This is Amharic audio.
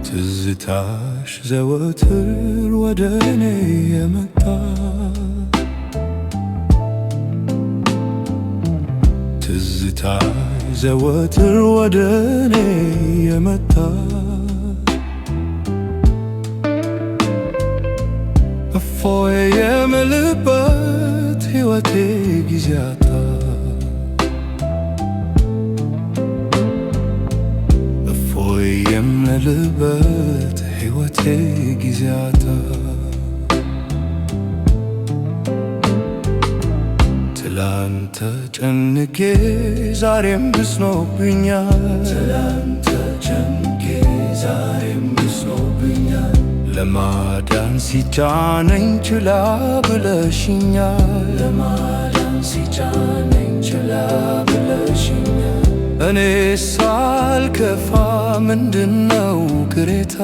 ትዝታሽ ዘወትር ወደ እኔ የመጣ፣ ትዝታሽ ዘወትር ወደ እኔ የመጣ፣ እፎይ የምልበት ሕይወቴ ጊዜ አጣ። እፎይ የምልበት ሕይወቴ ጊዜ አጣ። ትላንት ተጨንቄ ዛሬም ብስኖብኛል፣ ትላንት ተጨንቄ ዛሬም ብሶብኛል። ለማዳን ሲጫነኝ ችላ ብለሽኛል። ለማዳን ሲጫነኝ ችላ ብለሽኛል። እኔ ሳልከፋ ምንድነው ቅሬታ?